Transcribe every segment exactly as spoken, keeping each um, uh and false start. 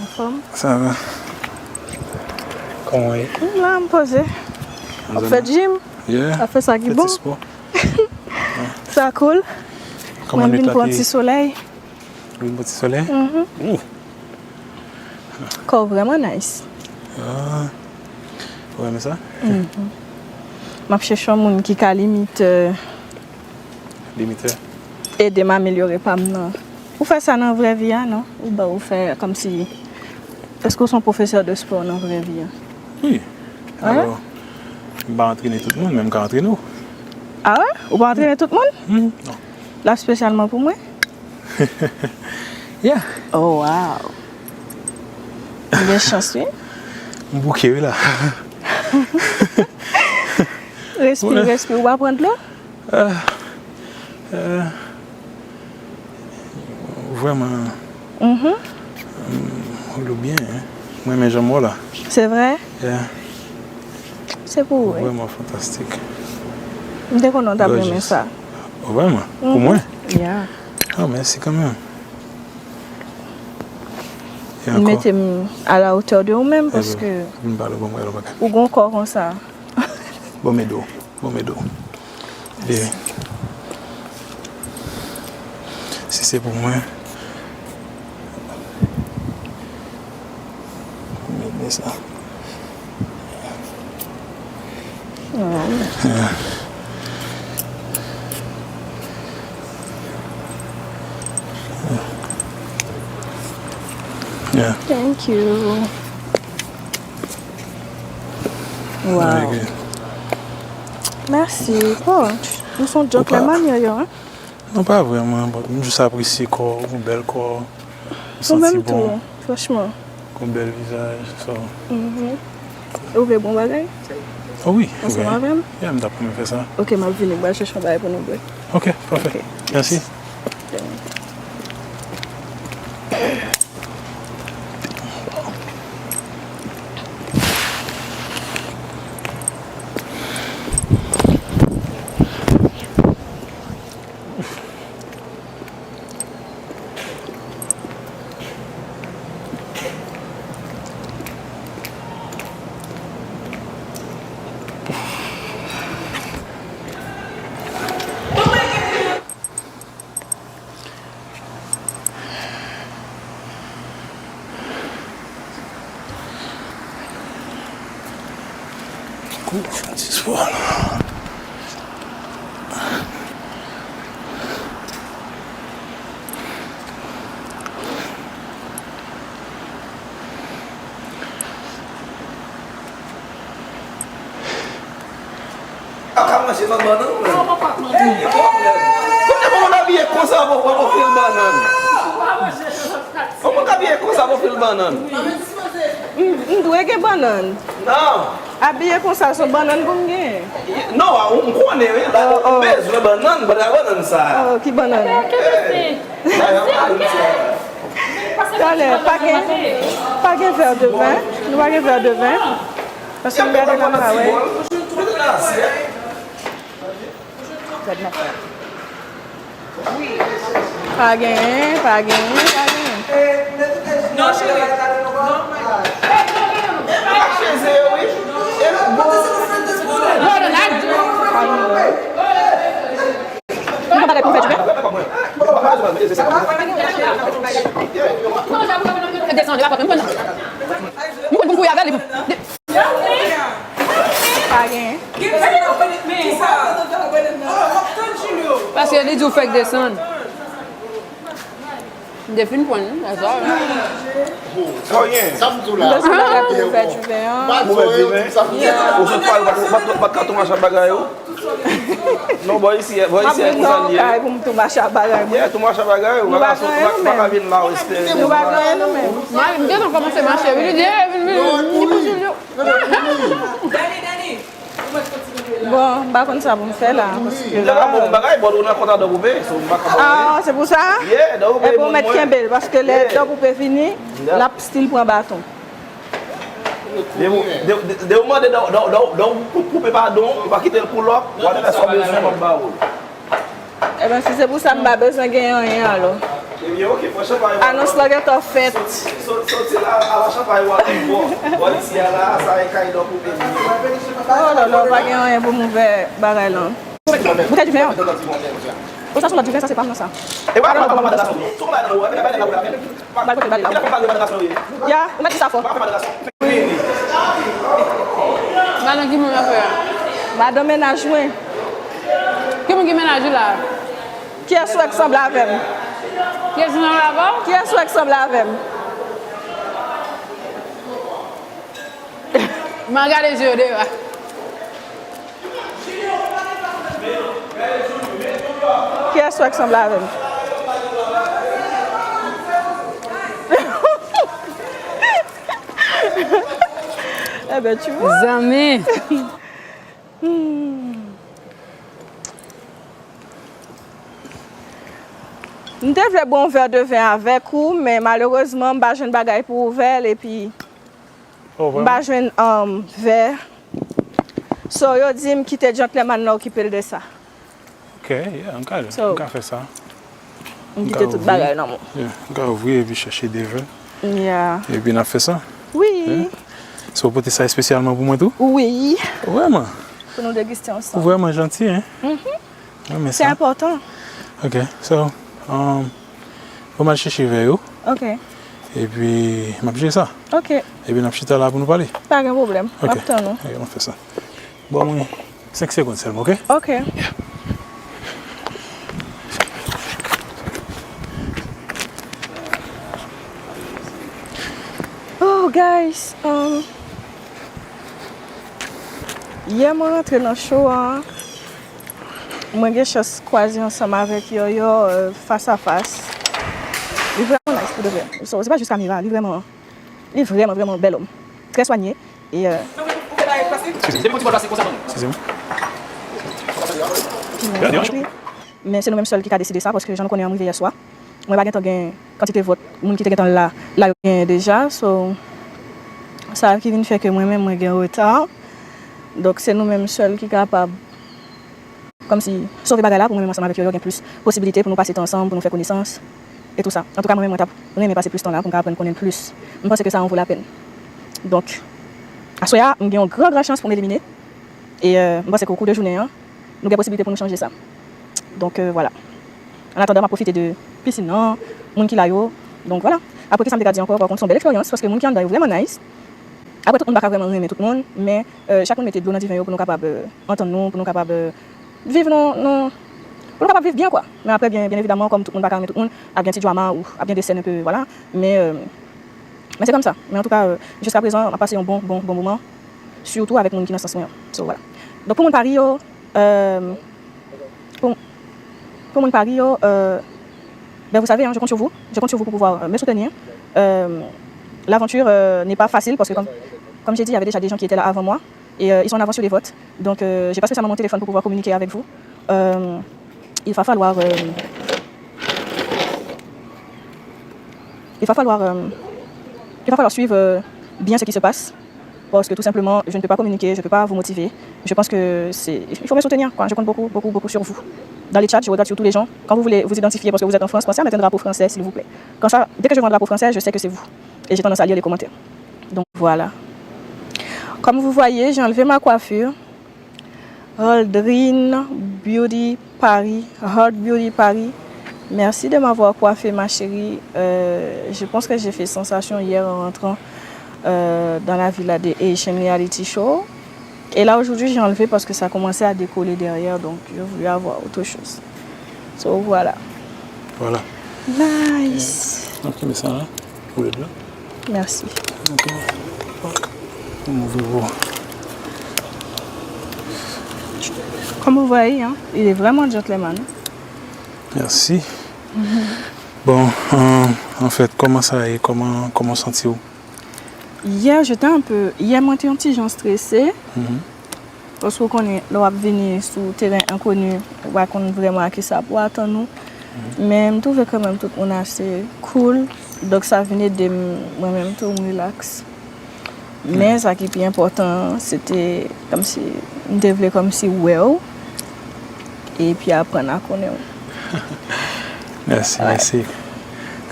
Anfòm? Sa va. Kòman w ye? M la, m poze. Ap fè jim. Yeah. Ap fè sa ki bon. Ti spò. Sa cool. Mwen vin pran ti solèy. Vin pran ti solèy? Mhm. Kò w vrèman nice. Ah. Ou renmen sa? Mhm. M ap chèche yon moun ki ka limit, euh, limite, ede m amelyore pa m nan. Ou fè sa nan vrè vi a, non? Ou ba ou fè kòmsi, èske w se yon pwofesè de spò nan vrè vi a? Wi. Alò, m pa antrene tout moun, men m ka antrene w. Ah wè? Ou pa antrene tout moun? Hmm, non. La espesyalman pou mwen? Yeah. Oh, wow. Ou gen chans, wi. M bouke, wi, la. Respire, respire. Ou pa pran dlo? Ah, euh, vrèman, mhm, ou lou byen, hein. Mwen renmen jan m wè w la. Se vre? Yeah. Se pou ou, wi. Vrèman fantastik. M te konnen w t ap renmen sa. Gorgeous. Oh, vrèman? Pou mwen? Mhm. Yeah. Ah, mèsi kanmenm. E ankò? M mete m à la hauteur de ou menm, paske vin pale, bon, mwen, yon bagay, ou gon kò konsa. Bon, m ede w. Bon, m ede w. E si se pou mwen, m ede sa. Oh. Yeah. Yeah. Thank you. Wow. Mèsi. Oh, nou se yon djòk lè manyè yo, hein? Non, pa vrèman, but m jis apresye kò w, ou bèl kò, ou santi bon. Ou menm tou, franchman. Ou bèl vizaj, so. Mhm. E ou vle bon bagay? Oh wi, ansanm avè m? Yeah, m t ap renmen fè sa. Ok, m ap vini, m pral chèche yon bagay pou nou bwè. Ok, pafè. Ok. Mèsi. Kou fè ti spò la. A ka manje nan bannann, men. Kote pou moun abiye konsa pou, pou, pou fil bannann? Pou moun abiye konsa pou fil bannann? M, m dwe gen bannann. Non. Abiye konsa, se bannann pou m gen. Non, m konnen, wi. Ou bezwen bannann, bannann, bannann sa. Oh, ki bannann? Talè, pa gen, pa gen vè de ven? Nou pa gen vè de ven? Paske m gade la m pa wè. Pa genyen, pa genyen, pa genyen. Non, cheri. Non. Hold on, I do. Ou gen bagay pou fè, Jupè? Desann, li pa konn, m konn. M konn pou m kouri avè l, li. Pa gen. Paske li di w fèk desann. M te fin pran, that's all. Sa w gen? Sa m di w la. M bezwen bagay pou nou fè diven an. Ou fè diven? Ou sot pale, ou pa t, ou pa t, ou pa t ka tou mache ak bagay ou? Non, bò isi, bò isi, e konsa l ye. M ap vin nan kay pou m tou mache ak bagay mwen. Yeah, tou mache ak bagay ou. Nou pa gen anyen, nou menm. Nou pa ka vin la, ou espere. Nou pa gen anyen, nou menm. Mari m gentan kòmanse mache, wi, li di, "Eh, vin, vin, vin, vin, vin, vin." Bon, m pa konn sa pou m fè la, paske la. Bon, bagay, bon, ou nan kont a Dòboube, so m pa ka ba w anyen. Ah, se pou sa? Yeah, Dòboube. Epi ou mèt kenbe l, paske lè Dòboube vini, l ap still pran baton. De, de, de, de ou mande Dò, Dò, Dò, Dò, pou koupe padon, ou pa kite l pou lòk, whatever sa w bezwen, m ap ba ou l. Ebyen, si se pou sa, m pa bezwen gen anyen, alò. Anons lan gentan fèt. Soti la, ala chanpay ou ap bwè. Bò isi a la, sa e kay dòk ou peye. Oh là là, pa gen anyen pou m ouvè bagay lan. Boutèy diven an. Ou sa se yon lòt diven, sa se pa m nan sa. E pa madanm nan sa. Ba l kote, ba l la. Ya, ou mèt di sa fò. Madan ki moun afè a? Madan mennaj mwen. Ki moun ki mennaj ou la? Kiyès ou wè k sanble avè m? Kiyès ki sanble avè w? Kiyès ou wè k sanble avè m? M a gade je yo deyò a. Kiyès ou wè k sanble avè m? Eben, tu vois. Zanmi. Hmm. M te vle bwè yon vè de ven avèk ou, men malerezman, m pa jwenn bagay pou ouvè l, epi m pa jwenn, um, vè. So, yo di m kite djantlemann nan okipe l de sa. Ok, yeah, m ka, m ka fè sa. M kite tout bagay nan men w. Yeah, m ka ouvri epi chèche de ven. Yeah. Epi n ap fè sa. Wi. Yeah. So, ou pote sa espesyalman pou mwen tou? Wi. Vrèman? Pou nou degiste ansanm. Ou vrèman janti, hein? Mhm. Mwen renmen sa. Se enpòtan. Ok, so, um, bon, m al chèche vè yo. Ok. Epi, m ap jere sa. Ok. Epi, n ap chita la pou nou pale. Pa gen pwoblèm. Ok. M ap tann ou. Ok, m ap fè sa. Bon, mwen, senk segonn sèlman, ok? Ok. Yeah. Oh, guys, um, yè mwen rantre nan show a, mwen gen chans kwaze ansanm avèk Yoyo, euh, fas a fas. Li vrèman nice pou de vrè. So, se pa jis kamera, li vrèman, li vrèman, vrèman bèl òm. Trè swanye. E, euh, Eskize m. Men se nou menm sèl ki ka deside sa, paske jan nou konnen an, m rive yè swa. Mwen pa gentan gen kantite vòt, moun ki te gentan la, la yo genyen deja. So, sa ki vin fè ke mwen menm, mwen gen reta. Donk, se nou menm sèl ki kapab kòmsi sove bagay la pou mwen menm ansanm avèk Yoyo gen plis posibilite pou nou pase tan ansanm, pou nou fè konesans e tou sa. Antouka, mwen menm, mwen t ap renmen pase plis tan la pou m ka aprann konnen l plis. M panse ke sa an vo lapèn. Donk, aswè a, m gen yon gran, gran chans pou m elimine. E, euh, m panse ke o kou de jounen an, nou gen posibilite pou nou chanje sa. Donk, euh, vwala. An atandan, m ap pwofite de pisin nan, moun ki la yo. Donk, vwala. Apre ki sa m te ka di ankò, pa kont, se yon bèl eksperyans, paske moun ki anndan yo vrèman nice. Apre, tout moun pa ka vrèman renmen tout moun, men, euh, chak moun mete dlo nan diven yo pou nou kapab, euh, antann nou, pou nou kapab, euh, viv nan, nan, pou nou kapab viv byen, kwa. Men apre, byen, byen evidaman, kòm tout moun pa ka renmen tout moun, ap gen ti drama ou ap gen de sèn enpe, vwala. Men, euh, men se kòmsa. Men antouka, euh, jiskaprezan, m ap pase yon bon, bon, bon moman, sitou avèk moun ki nan sans mwen an. So, vwala. Donk, pou moun Pari yo, euh, Pou, pou moun Pari yo, euh, ben, vous savez, hein, je compte sur vous. Je compte sur vous pour pouvoir, euh, me soutenir. Euh, l'aventure, euh, n'est pas facile parce que, comme, comme j'ai dit, il y avait déjà des gens qui étaient là avant moi et, euh, ils sont en avance sur les votes. Donc, euh, j'ai pas spécialement mon téléphone pour pouvoir communiquer avec vous. Euh, il va falloir, euh, il va falloir, euh, il va falloir suivre, euh, bien ce qui se passe. Parce que tout simplement, je ne peux pas communiquer, je ne peux pas vous motiver. Je pense que c'est, il faut me soutenir, quoi. Je compte beaucoup, beaucoup, beaucoup sur vous. Dans les chats, je regarde surtout les gens. Quand vous voulez vous identifier parce que vous êtes en France, pensez à mettre un drapeau français, s'il vous plaît. Quand ça, dès que je vois un drapeau français, je sais que c'est vous. Et j'ai tendance à lire les commentaires. Donc voilà. Comme vous voyez, j'ai enlevé ma coiffure. Aldrine Beauty Paris, Heart Beauty Paris, merci de m'avoir coiffé, ma chérie. Euh, je pense que j'ai fait sensation hier en rentrant, euh, dans la villa de Asian Reality Show. Et là, aujourd'hui, j'ai enlevé parce que ça commençait à décoller derrière, donc je voulais avoir autre chose. So, voilà. Voilà. Nice. Ok, mets ça là. Pou lèd la. Merci. Ok. Move pou. Comme vous voyez, hein, il est vraiment gentleman. Merci. Bon, euh, en fait, comment ça est? Comment, comment sentiez-vous? Hier, j'étais un peu, yè mwen te yon ti jan strese. Mhm. Paske w konnen, lè w ap vini sou teren enkoni, ou pa konn vrèman a kisa pou w atann ou. Mhm. Men m twouve kanmenm tout moun ase cool. Donk sa vin ede m, mwen menm tou, m relax. Men sa ki pi enpòtan an, se te kòmsi, m te vle kòmsi wè w, epi aprann a konnen w. Mèsi, mèsi.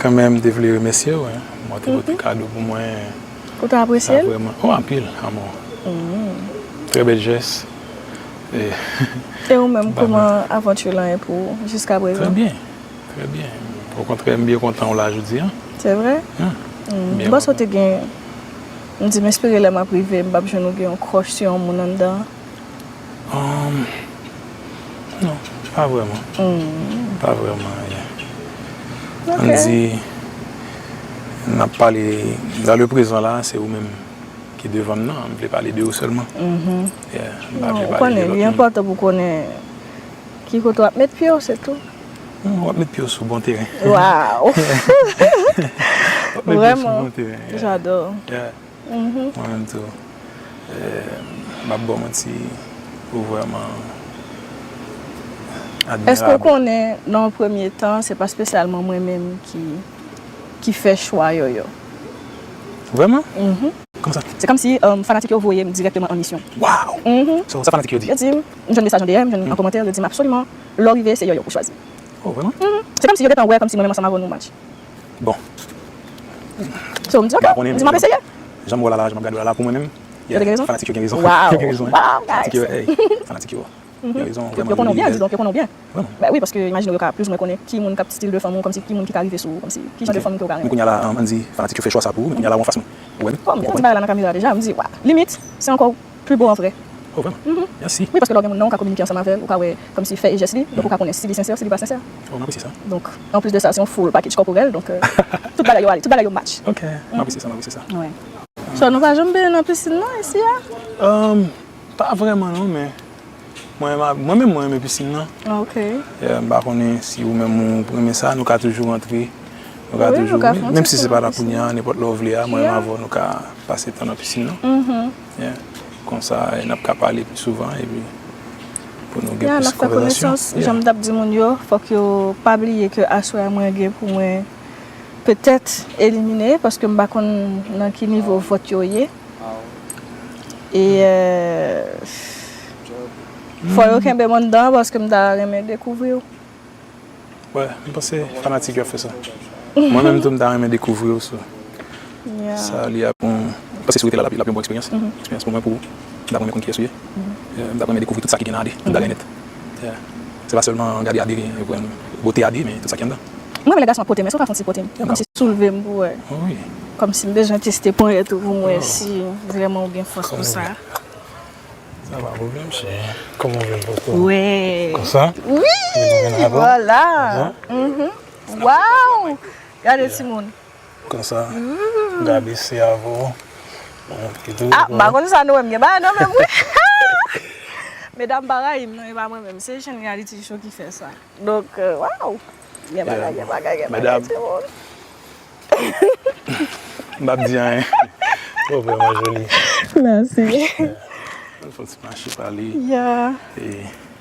Kanmenm, m te vle remèsye w, wi. Mwen te pote kado pou mwen. Ou te apresye l? Sa vrèman, oh, anpil, amò. Trè bèl jès. E E ou menm, kòman avanti lan ye pou ou jiska prezan? Trè byen, trè byen. Okontrè, m byen kontan w la jodi a. Se vre? M panse w te gen, m di m espere lè m ap rive, m p ap jwenn ou gen yon crush sou yon moun anndan. Um, non, pa vrèman. Pa vrèman, yeah. Ann di, n ap pale, dans le présent la, se ou menm ki devan m nan, m vle pale de ou sèlman. Yeah, m pa vle pale de lòt moun. Non, ou konnen, li enpòtan pou w konnen ki kote w ap met pye w, se tou. Hmm, w ap met pye w sou bon teren. Waw! W ap met pye w sou bon teren, yeah. J'adore. Yeah. Mwen menm tou. Eh, m ap ba w manti, ou vrèman admirab. Èske w konnen, nan yon premye tan, se pa espesyalman mwen menm ki, ki fè chwa Yoyo? Vrèman? Kòman sa? Se kòmsi, um, fanatik yo voye m dirèkteman an misyon. Wow! So, sa fanatik yo di? Yo di m, m jwenn mesaj an D M, m jwenn an kòmantè, yo di m absoliman, lè w rive, se Yoyo pou chwazi. Oh, vrèman? Se kòmsi yo gentan wè, kòmsi mwen menm ansanm avè w nou match. Bon. So, m di, ok, m di, m ap eseye. Jan m wè w la la, jan m ap gade w la la, pou mwen menm, yeah, fanatik yo gen rezon. Yo te gen rezon? Wow! Yo gen rezon, wi. Wow, guys! Fanatik yo, hey, fanatik yo. Yo gen rezon, vrèman. Yo konnen w byen, dizon, yo konnen w byen. Vrèman. Ben wi, paske imajine w, yo ka plizoumwen konnen ki moun k ap stil de fanm ou, kòmsi ki moun ki ka rive sou ou, kòmsi ki jan de fanm ke w ka renmen. Men kounye a la, ann di, fanatik yo fè chwa sa pou ou, men kounye a la, ou anfas mwen. Ou wè m? Bon, m di bagay la nan kamera deja, m di, wa, limit, se ankò pli bo an vrè. Oh, vrèman? Mèsi. Wi, paske lè w gen moun nan, ou ka kominike ansanm avè l, ou ka wè kòmsi fè e jès li, donk ou ka konnen si li sensè, si li pa sensè. Oh, m apresye sa. Donk, anplis de sa, se yon full package kòporèl, donk, euh, tout bagay yo ale, tout bagay yo match. Ok, m apresye sa, m apresye sa. Wi. So, nou pa janm benyen nan pisin nan, isi a? Um, Pa vrèman non, men mwen, mwen menm, mwen renmen pisin nan. Ok. Yeah, m pa konnen si ou menm ou renmen sa, nou ka toujou rantre. Nou ka toujou, menm si se pa nan kounye a, nenpòt lè w vle a, mwen menm avè w, nou ka pase tan nan pisin nan. Yeah. Konsa, n ap ka pale pi souvan, epi pou nou gen plis konvèsasyon. Yeah, n ap fè konesans. Jan m t ap di moun yo, fòk yo pa bliye ke aswè a mwen gen pou mwen petèt elimine, paske m pa konn nan ki nivo vòt yo ye. E, euh, fò yo kenbe m anndan paske m ta renmen dekouvri w. Wè, m panse fanatik yo ap fè sa. Mwen menm tou, m ta renmen dekouvri w, so. Yeah. Sa li ap yon, m panse si w rete la, l ap, l ap yon bon eksperyans. Eksperyans pou mwen, pou ou. M ta renmen konn kiyès ou ye. Yeah, m ta renmen dekouvri tout sa ki gen nan Ade, tout bagay nèt. Yeah. Se pa sèlman gade Ade, bote Ade, men tout sa ki anndan. Mwen renmen lè gason ap pote m, èske w ka fè yon ti pote m? Kòmsi soulve m pou wè. Kòmsi m bezwen teste ponyèt ou pou m wè si vrèman ou gen fòs pou sa. Sa pa pwoblèm, cheri. Kòman w vle m pote w? Wè. Konsa? Wi! Vwala! Waw! Gade timoun. Konsa. Gade se avè w. Ah, m pa konn sa nou wè m gen bagay nan men m wi. Medam pa rayi m non, e pa mwen menm, se Jean Reality Show ki fè sa. Donk, euh, waw! Gen bagay, gen bagay, gen bagay, timoun. M p ap di anyen. Ou vrèman joli. Mèsi. Ann fè yon ti mache pale. Yeah. E